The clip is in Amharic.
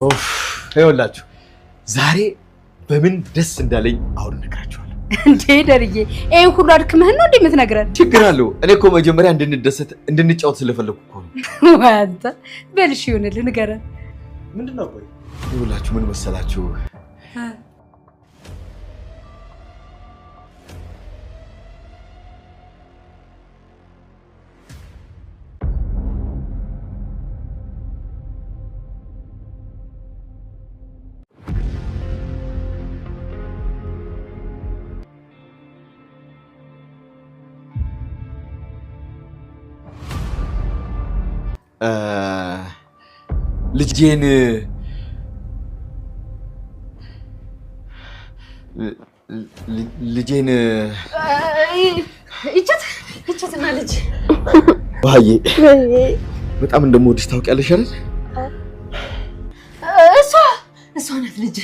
ይኸውላችሁ ዛሬ በምን ደስ እንዳለኝ አሁን እነግራችኋለሁ። እንዴ ደርዬ፣ ይሄን ሁሉ አድክመህን ነው እንዴ የምትነግረን? ችግር አለው። እኔ እኮ መጀመሪያ እንድንደሰት እንድንጫወት ስለፈለኩ እኮ ነው። አንተ በልሽ ይሁንልህ፣ ንገረን። ምንድን ነው? ቆይ ይኸውላችሁ ምን መሰላችሁ፣ ልጄን ልጄን ይቸት ይቸትና ልጅ ባዬ በጣም እንደምወድሽ ታውቂያለሽ አይደል? እሷ እሷ ናት ልጅ።